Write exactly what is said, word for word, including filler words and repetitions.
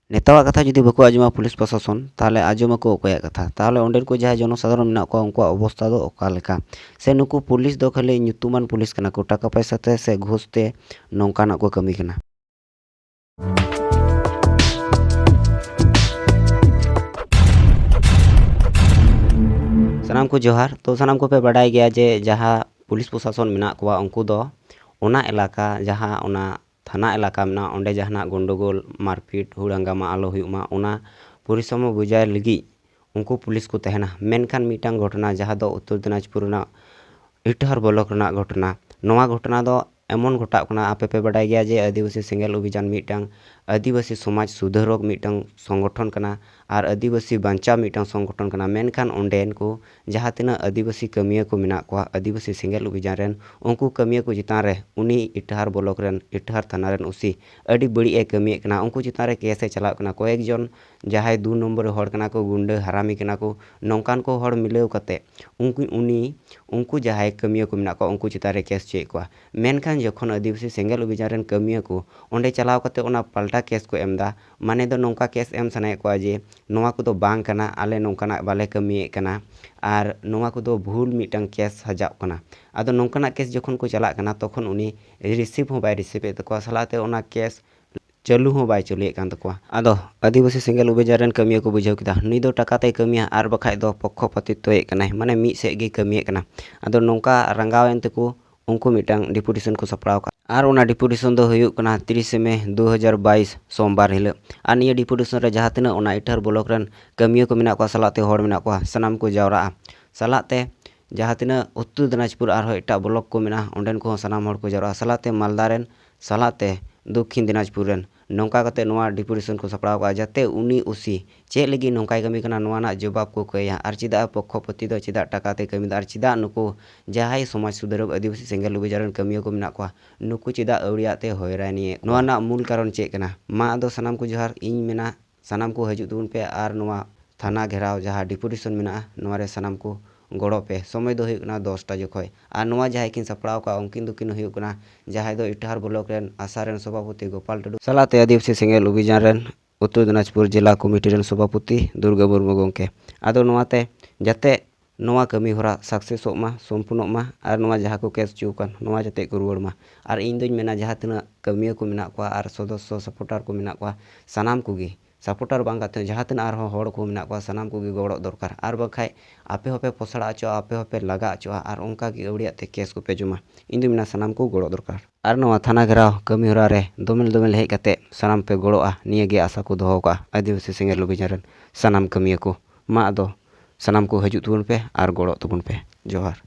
ᱱᱮᱛᱟᱣᱟᱜ ᱠᱟᱛᱷᱟ ᱡᱩᱫᱤ ᱵᱟᱠᱚ ᱟᱸᱡᱚᱢᱟ ᱯᱩᱞᱤᱥ ᱯᱨᱚᱥᱟᱥᱚᱱ, ᱛᱟᱦᱚᱞᱮ ᱟᱸᱡᱚᱢᱟᱠᱚ ᱚᱠᱚᱭᱟᱜ ᱠᱟᱛᱷᱟ? ᱛᱟᱦᱚᱞᱮ ᱚᱸᱰᱮᱱ ᱠᱚ ᱡᱟᱦᱟᱸᱭ ᱡᱚᱱᱚᱥᱟᱫᱷᱟᱨᱚᱱ ᱢᱮᱱᱟᱜ ᱠᱚᱣᱟ, ᱩᱱᱠᱩᱣᱟᱜ ᱚᱵᱚᱥᱛᱟ ᱫᱚ ᱚᱠᱟ ᱞᱮᱠᱟ? ᱥᱮ ᱱᱩᱠᱩ ᱯᱩᱞᱤᱥ ᱫᱚ ᱠᱷᱟᱹᱞᱤ ᱧᱩᱛᱩᱢᱟᱱ ᱯᱩᱞᱤᱥ ᱠᱟᱱᱟ ᱠᱚ, ᱴᱟᱠᱟ ᱯᱚᱭᱥᱟ ᱛᱮ ᱥᱮ ᱜᱷᱩᱥ ᱛᱮ ᱱᱚᱝᱠᱟᱱᱟᱜ ᱠᱚ ᱠᱟᱹᱢᱤ ᱠᱟᱱᱟ? ᱥᱟᱱᱟᱢ ᱠᱚ ᱡᱚᱦᱟᱨ᱾ ᱛᱚ, ᱥᱟᱱᱟᱢ ᱠᱚᱯᱮ ᱵᱟᱰᱟᱭ ᱜᱮᱭᱟ ᱡᱮ ᱡᱟᱦᱟᱸ ᱯᱩᱞᱤᱥ ᱯᱨᱚᱥᱟᱥᱚᱱ ᱢᱮᱱᱟᱜ ᱠᱚᱣᱟ, ᱩᱱᱠᱩ ᱫᱚ ᱚᱱᱟ ᱮᱞᱟᱠᱟ, ᱡᱟᱦᱟᱸ ᱚᱱᱟ ᱛᱷᱟᱱᱟ ᱮᱞᱟᱠᱟ ᱢᱮᱱᱟᱜᱼᱟ, ᱚᱸᱰᱮ ᱡᱟᱦᱟᱱᱟᱜ ᱜᱚᱱᱰᱚᱜᱳᱞ, ᱢᱟᱨᱯᱤᱴ, ᱦᱩᱲ ᱦᱟᱝᱜᱟᱢᱟ ᱟᱞᱚ ᱦᱩᱭᱩᱜ ᱢᱟ, ᱚᱱᱟ ᱯᱚᱨᱤᱥᱨᱚᱢ ᱵᱚᱡᱟᱭ ᱞᱟᱹᱜᱤᱫ ᱩᱱᱠᱩ ᱯᱩᱞᱤᱥ ᱠᱚ ᱛᱟᱦᱮᱱᱟ᱾ ᱢᱮᱱᱠᱷᱟᱱ ᱢᱤᱫᱴᱟᱝ ᱜᱷᱚᱴᱚᱱᱟ, ᱡᱟᱦᱟᱸ ᱫᱚ ᱩᱛᱛᱚᱨ ᱫᱤᱱᱟᱡᱽᱯᱩᱨ ᱨᱮᱱᱟᱜ ᱤᱴᱟᱦᱟᱨ ᱵᱞᱚᱠ ᱨᱮᱱᱟᱜ ᱜᱷᱚᱴᱚᱱᱟ, ᱱᱚᱣᱟ ᱜᱷᱚᱴᱚᱱᱟ ᱫᱚ ᱮᱢᱚᱱ ᱜᱷᱚᱴᱟᱜ ᱠᱟᱱᱟ, ᱟᱯᱮ ᱯᱮ ᱵᱟᱰᱟᱭ ᱜᱮᱭᱟ ᱡᱮ ᱟᱹᱫᱤᱵᱟᱹᱥᱤ ᱥᱮᱸᱜᱮᱞ ᱚᱵᱷᱤᱡᱟᱱ ᱢᱤᱫᱴᱟᱝ ᱟᱹᱫᱤᱵᱟᱹᱥᱤ ᱥᱚᱢᱟᱡᱽ ᱥᱩᱫᱷᱟᱹᱨᱚᱠ ᱢᱤᱫᱴᱟᱝ ᱥᱚᱝᱜᱚᱴᱷᱚᱱ ᱠᱟᱱᱟ ᱟᱨ ᱟᱹᱫᱤᱵᱟᱹᱥᱤ ᱵᱟᱧᱪᱟᱣ ᱢᱤᱫᱴᱟᱝ ᱥᱚᱝᱜᱚᱴᱷᱚᱱ ᱠᱟᱱᱟ᱾ ᱢᱮᱱᱠᱷᱟᱱ ᱚᱸᱰᱮᱱ ᱠᱚ ᱡᱟᱦᱟᱸ ᱛᱤᱱᱟᱹᱜ ᱟᱹᱫᱤᱵᱟᱹᱥᱤ ᱠᱟᱹᱢᱤᱭᱟᱹ ᱠᱚ ᱢᱮᱱᱟᱜ ᱠᱚᱣᱟ, ᱟᱹᱫᱤᱵᱟᱹᱥᱤ ᱥᱮᱸᱜᱮᱞ ᱚᱵᱷᱤᱡᱟᱱ ᱨᱮᱱ, ᱩᱱᱠᱩ ᱠᱟᱹᱢᱤᱭᱟᱹ ᱠᱚ ᱪᱮᱛᱟᱱ ᱨᱮ ᱩᱱᱤ ᱤᱴᱟᱦᱟᱨ ᱵᱞᱚᱠ ᱨᱮᱱ, ᱤᱴᱟᱦᱟᱨ ᱛᱷᱟᱱᱟ ᱨᱮᱱ ᱳᱥᱤ ᱟᱹᱰᱤ ᱵᱟᱹᱲᱤᱡ ᱮ ᱠᱟᱹᱢᱤᱭᱮᱫ ᱠᱟᱱᱟ᱾ ᱩᱱᱠᱩ ᱪᱮᱛᱟᱱ ᱨᱮ ᱠᱮᱥ ᱮ ᱪᱟᱞᱟᱣ ᱠᱟᱱᱟ᱾ ᱠᱚᱭᱮᱠ ᱡᱚᱱ ᱡᱟᱦᱟᱸᱭ ᱫᱩ ᱱᱚᱢᱵᱚᱨ ᱦᱚᱲ ᱠᱟᱱᱟ ᱠᱚ, ᱜᱩᱱᱰᱟᱹ ᱦᱟᱨᱟᱢᱤ ᱠᱟᱱᱟ ᱠᱚ, ᱱᱚᱝᱠᱟᱱ ᱠᱚ ᱦᱚᱲ ᱢᱤᱞᱟᱹᱣ ᱠᱟᱛᱮ ᱩᱱᱠᱩ, ᱩᱱᱤ, ᱩᱱᱠᱩ ᱡᱟᱦᱟᱸᱭ ᱠᱟᱹᱢᱤᱭᱟᱹ ᱠᱚ ᱢᱮᱱᱟᱜ ᱠᱚᱣᱟ, ᱩᱱᱠᱩ ᱪᱮᱛᱟᱱ ᱨᱮ ᱠᱮᱥ ᱦᱚᱪᱚᱭᱮᱫ ᱠᱚᱣᱟ᱾ ᱢᱮᱱᱠᱷᱟᱱ ᱡᱚᱠᱷᱚᱱ ᱟᱹᱫᱤᱵᱟᱹᱥᱤ ᱥᱮᱸᱜᱮᱞ ᱚᱵᱷᱤᱡᱟᱱ ᱨᱮᱱ ᱠᱟᱹᱢᱤᱭᱟᱹ ᱠᱚ ᱚᱸᱰᱮ ᱪᱟᱞᱟᱣ ᱠᱟᱛᱮ ᱚᱱᱟ ᱯᱟᱞᱴᱟ ᱠᱮᱥ ᱠᱚ ᱮᱢ ᱮᱫᱟ, ᱢᱟᱱᱮ ᱫᱚ ᱱᱚᱝᱠᱟ ᱠᱮᱥ ᱮᱢ ᱥᱟᱱᱟᱭᱮᱫ ᱠᱚᱣᱟ ᱡᱮ ᱱᱚᱣᱟ ᱠᱚᱫᱚ ᱵᱟᱝ ᱠᱟᱱᱟ, ᱟᱞᱮ ᱱᱚᱝᱠᱟᱱᱟᱜ ᱵᱟᱞᱮ ᱠᱟᱹᱢᱤᱭᱮᱫ ᱠᱟᱱᱟ ᱟᱨ ᱱᱚᱣᱟ ᱠᱚᱫᱚ ᱵᱷᱩᱞ ᱢᱤᱫᱴᱟᱝ ᱠᱮᱥ ᱥᱟᱡᱟᱜ ᱠᱟᱱᱟ᱾ ᱟᱫᱚ ᱱᱚᱝᱠᱟᱱᱟᱜ ᱠᱮᱥ ᱡᱚᱠᱷᱚᱱ ᱠᱚ ᱪᱟᱞᱟᱜ ᱠᱟᱱᱟ, ᱛᱚᱠᱷᱚᱱ ᱩᱱᱤ ᱨᱤᱥᱤᱵᱷ ᱦᱚᱸ ᱵᱟᱭ ᱨᱤᱥᱤᱵᱷ ᱮᱫ ᱛᱟᱠᱚᱣᱟ, ᱥᱟᱞᱟᱜ ᱛᱮ ᱚᱱᱟ ᱠᱮᱥ ᱪᱟᱹᱞᱩ ᱦᱚᱸ ᱵᱟᱭ ᱪᱟᱹᱞᱩᱭᱮᱫ ᱠᱟᱱ ᱛᱟᱠᱚᱣᱟ᱾ ᱟᱫᱚ ᱟᱹᱫᱤᱵᱟᱹᱥᱤ ᱥᱮᱸᱜᱮᱞ ᱚᱵᱷᱤᱡᱟᱱ ᱨᱮᱱ ᱠᱟᱹᱢᱤᱭᱟᱹ ᱠᱚ ᱵᱩᱡᱷᱟᱹᱣ ᱠᱮᱫᱟ, ᱱᱩᱭ ᱫᱚ ᱴᱟᱠᱟ ᱛᱮᱭ ᱠᱟᱹᱢᱤᱭᱟ ᱟᱨ ᱵᱟᱠᱷᱟᱡ ᱫᱚ ᱯᱚᱠᱠᱷᱚᱯᱟᱛᱤᱛᱣᱚᱭᱮᱫ ᱠᱟᱱᱟᱭ, ᱢᱟᱱᱮ ᱢᱤᱫ ᱥᱮᱫ ᱜᱮᱭ ᱠᱟᱹᱢᱤᱭᱮᱫ ᱠᱟᱱᱟ᱾ ᱟᱫᱚ ᱱᱚᱝᱠᱟ ᱨᱟᱸᱜᱟᱣ ᱮᱱ ᱛᱮᱠᱚ ᱩᱱᱠᱩ ᱢᱤᱫᱴᱟᱝ ᱰᱮᱯᱩᱴᱮᱥᱚᱱ ᱠᱚ ᱥᱟᱯᱲᱟᱣ ᱠᱟᱜᱼᱟ᱾ ᱟᱨ ᱚᱱᱟ ᱰᱮᱯᱩᱴᱮᱥᱚᱱ ᱫᱚ ᱦᱩᱭᱩᱜ ᱠᱟᱱᱟ ᱛᱤᱨᱤᱥᱮ ᱢᱮ ᱫᱩ ᱦᱟᱡᱟᱨ ᱵᱟᱭᱤᱥ, ᱥᱳᱢᱵᱟᱨ ᱦᱤᱞᱳᱜ᱾ ᱟᱨ ᱱᱤᱭᱟᱹ ᱰᱮᱯᱩᱴᱮᱥᱚᱱ ᱨᱮ ᱡᱟᱦᱟᱸ ᱛᱤᱱᱟᱹᱜ ᱚᱱᱟ ᱤᱴᱟᱦᱟᱨ ᱵᱞᱚᱠ ᱨᱮᱱ ᱠᱟᱹᱢᱤᱭᱟᱹ ᱠᱚ ᱢᱮᱱᱟᱜ ᱠᱚᱣᱟ, ᱥᱟᱞᱟᱜ ᱛᱮ ᱦᱚᱲ ᱢᱮᱱᱟᱜ ᱠᱚᱣᱟ, ᱥᱟᱱᱟᱢ ᱠᱚ ᱡᱟᱣᱨᱟᱜᱼᱟ᱾ ᱥᱟᱞᱟᱜ ᱛᱮ ᱡᱟᱦᱟᱸ ᱛᱤᱱᱟᱹᱜ ᱩᱛᱛᱚᱨ ᱫᱤᱱᱟᱡᱽᱯᱩᱨ ᱟᱨᱦᱚᱸ ᱮᱴᱟᱜ ᱵᱞᱚᱠ ᱠᱚ ᱢᱮᱱᱟᱜᱼᱟ, ᱚᱸᱰᱮᱱ ᱠᱚᱦᱚᱸ ᱥᱟᱱᱟᱢ ᱦᱚᱲ ᱠᱚ ᱡᱟᱣᱨᱟᱜᱼᱟ᱾ ᱥᱟᱞᱟᱜ ᱛᱮ ᱢᱟᱞᱫᱟ ᱨᱮᱱ, ᱥᱟᱞᱟᱜ ᱛᱮ ᱫᱚᱠᱠᱷᱤᱱ ᱫᱤᱱᱟᱡᱽᱯᱩᱨ ᱨᱮᱱ, ᱱᱚᱝᱠᱟ ᱠᱟᱛᱮ ᱱᱚᱣᱟ ᱰᱮᱯᱩᱴᱮᱥᱚᱱ ᱠᱚ ᱥᱟᱯᱲᱟᱣ ᱠᱟᱜᱼᱟ, ᱡᱟᱛᱮ ᱩᱱᱤ ᱳᱥᱤ ᱪᱮᱫ ᱞᱟᱹᱜᱤᱫ ᱱᱚᱝᱠᱟᱭ ᱠᱟᱹᱢᱤ ᱠᱟᱱᱟ, ᱱᱚᱣᱟ ᱨᱮᱱᱟᱜ ᱡᱚᱵᱟᱵ ᱠᱚ ᱠᱚᱭᱟ᱾ ᱟᱨ ᱪᱮᱫᱟᱜ ᱯᱚᱠᱠᱷᱚᱯᱚᱛᱤ ᱫᱚ ᱪᱮᱫᱟᱜ ᱴᱟᱠᱟ ᱛᱮ ᱠᱟᱹᱢᱤ ᱫᱟ? ᱟᱨ ᱪᱮᱫᱟᱜ ᱱᱩᱠᱩ ᱡᱟᱦᱟᱸᱭ ᱥᱚᱢᱟᱡᱽ ᱥᱩᱫᱷᱟᱹᱨᱚᱠ ᱟᱹᱫᱤᱵᱟᱹᱥᱤ ᱥᱮᱸᱜᱮᱞ ᱚᱵᱷᱤᱡᱟᱱ ᱨᱮᱱ ᱠᱟᱹᱢᱤᱭᱟᱹ ᱠᱚ ᱢᱮᱱᱟᱜ ᱠᱚᱣᱟ, ᱱᱩᱠᱩ ᱪᱮᱫᱟᱜ ᱟᱹᱣᱲᱤᱭᱟᱜ ᱛᱮ ᱦᱚᱭᱨᱟᱭ ᱱᱤᱭᱮ? ᱱᱚᱣᱟ ᱨᱮᱱᱟᱜ ᱢᱩᱞ ᱠᱟᱨᱚᱱ ᱪᱮᱫ ᱠᱟᱱᱟ? ᱢᱟ ᱟᱫᱚ ᱥᱟᱱᱟᱢ ᱠᱚ ᱡᱚᱦᱟᱨ, ᱤᱧ ᱢᱮᱱᱟ ᱥᱟᱱᱟᱢ ᱠᱚ ᱦᱤᱡᱩᱜ ᱛᱟᱵᱚᱱ ᱯᱮ ᱟᱨ ᱱᱚᱣᱟ ᱛᱷᱟᱱᱟ ᱜᱷᱮᱨᱟᱣ ᱡᱟᱦᱟᱸ ᱰᱮᱯᱩᱴᱮᱥᱚᱱ ᱢᱮᱱᱟᱜᱼᱟ, ᱱᱚᱣᱟ ᱨᱮ ᱥᱟᱱᱟᱢ ᱠᱚ ᱜᱚᱲᱚ ᱯᱮ᱾ ᱥᱚᱢᱚᱭ ᱫᱚ ᱦᱩᱭᱩᱜ ᱠᱟᱱᱟ ᱫᱚᱥᱴᱟ ᱡᱚᱠᱷᱚᱡ᱾ ᱟᱨ ᱱᱚᱣᱟ ᱡᱟᱦᱟᱸᱭ ᱠᱤᱱ ᱥᱟᱯᱲᱟᱣ ᱠᱟᱜᱼᱟ, ᱩᱱᱠᱤᱱ ᱫᱚᱠᱤᱱ ᱦᱩᱭᱩᱜ ᱠᱟᱱᱟ ᱡᱟᱦᱟᱸᱭ ᱫᱚ ᱤᱴᱟᱦᱟᱨ ᱵᱞᱚᱠ ᱨᱮᱱ ᱟᱥᱟ ᱨᱮᱱ ᱥᱚᱵᱷᱟᱯᱚᱛᱤ ᱜᱳᱯᱟᱞ ᱴᱩᱰᱩ, ᱥᱟᱞᱟᱜ ᱛᱮ ᱟᱹᱫᱤᱵᱟᱹᱥᱤ ᱥᱮᱸᱜᱮᱞ ᱚᱵᱷᱤᱡᱟᱱ ᱨᱮᱱ ᱩᱛᱛᱚᱨ ᱫᱤᱱᱟᱡᱽᱯᱩᱨ ᱡᱮᱞᱟ ᱠᱚᱢᱤᱴᱤ ᱨᱮᱱ ᱥᱚᱵᱷᱟᱯᱚᱛᱤ ᱫᱩᱨᱜᱟ ᱢᱩᱨᱢᱩ ᱜᱚᱢᱠᱮ᱾ ᱟᱫᱚ ᱱᱚᱣᱟᱛᱮ ᱡᱟᱛᱮ ᱱᱚᱣᱟ ᱠᱟᱹᱢᱤ ᱦᱚᱨᱟ ᱥᱟᱠᱥᱮᱥᱚᱜ ᱢᱟ, ᱥᱚᱢᱯᱩᱨᱱᱚᱜ ᱢᱟ, ᱟᱨ ᱱᱚᱣᱟ ᱡᱟᱦᱟᱸ ᱠᱚ ᱠᱮᱥ ᱦᱚᱪᱚ ᱟᱠᱟᱱ, ᱱᱚᱣᱟ ᱡᱟᱛᱮ ᱠᱚ ᱨᱩᱣᱟᱹᱲ ᱢᱟ᱾ ᱟᱨ ᱤᱧ ᱫᱩᱧ ᱢᱮᱱᱟ, ᱡᱟᱦᱟᱸ ᱛᱤᱱᱟᱹᱜ ᱠᱟᱹᱢᱤᱭᱟᱹ ᱠᱚ ᱢᱮᱱᱟᱜ ᱠᱚᱣᱟ ᱟᱨ ᱥᱚᱫᱚᱥᱥᱚ ᱥᱟᱯᱳᱨᱴᱟᱨ ᱠᱚ ᱢᱮᱱᱟᱜ ᱠᱚᱣᱟ, ᱥᱟᱱᱟᱢ ᱠᱚᱜᱮ, ᱥᱟᱯᱳᱨᱴᱟᱨ ᱵᱟᱝ ᱠᱟᱛᱮ ᱡᱟᱦᱟᱸ ᱛᱤᱱᱟᱹᱜ ᱟᱨᱦᱚᱸ ᱦᱚᱲ ᱠᱚ ᱢᱮᱱᱟᱜ ᱠᱚᱣᱟ, ᱥᱟᱱᱟᱢ ᱠᱚᱜᱮ ᱜᱚᱲᱚᱜ ᱫᱚᱨᱠᱟᱨ᱾ ᱟᱨ ᱵᱟᱝᱠᱷᱟᱡ ᱟᱯᱮ ᱦᱚᱸᱯᱮ ᱯᱚᱥᱲᱟ ᱦᱚᱪᱚᱜᱼᱟ, ᱟᱯᱮ ᱦᱚᱸᱯᱮ ᱞᱟᱜᱟ ᱦᱚᱪᱚᱜᱼᱟ, ᱟᱨ ᱚᱱᱠᱟ ᱜᱮ ᱟᱹᱣᱲᱤᱭᱟᱜ ᱛᱮ ᱠᱮᱥ ᱠᱚᱯᱮ ᱡᱚᱢᱟ᱾ ᱤᱧ ᱫᱩᱧ ᱢᱮᱱᱟ, ᱥᱟᱱᱟᱢ ᱠᱚ ᱜᱚᱲᱚᱜ ᱫᱚᱨᱠᱟᱨ᱾ ᱟᱨ ᱱᱚᱣᱟ ᱛᱷᱟᱱᱟ ᱜᱷᱮᱨᱟᱣ ᱠᱟᱹᱢᱤ ᱦᱚᱨᱟ ᱨᱮ ᱫᱚᱢᱮᱞ ᱫᱚᱢᱮᱞ ᱦᱮᱡ ᱠᱟᱛᱮ ᱥᱟᱱᱟᱢ ᱯᱮ ᱜᱚᱲᱚᱜᱼᱟ, ᱱᱤᱭᱟᱹ ᱜᱮ ᱟᱥᱟ ᱠᱚ ᱫᱚᱦᱚ ᱠᱟᱜᱼᱟ ᱟᱹᱫᱤᱵᱟᱹᱥᱤ ᱥᱮᱸᱜᱮᱞ ᱚᱵᱷᱤᱡᱟᱱ ᱨᱮᱱ ᱥᱟᱱᱟᱢ ᱠᱟᱹᱢᱤᱭᱟᱹ ᱠᱚ᱾ ᱢᱟ ᱟᱫᱚ ᱥᱟᱱᱟᱢ ᱠᱚ ᱦᱤᱡᱩᱜ ᱛᱟᱵᱚᱱ ᱯᱮ ᱟᱨ ᱜᱚᱲᱚᱜ ᱛᱟᱵᱚᱱ ᱯᱮ᱾ ᱡᱚᱦᱟᱨ᱾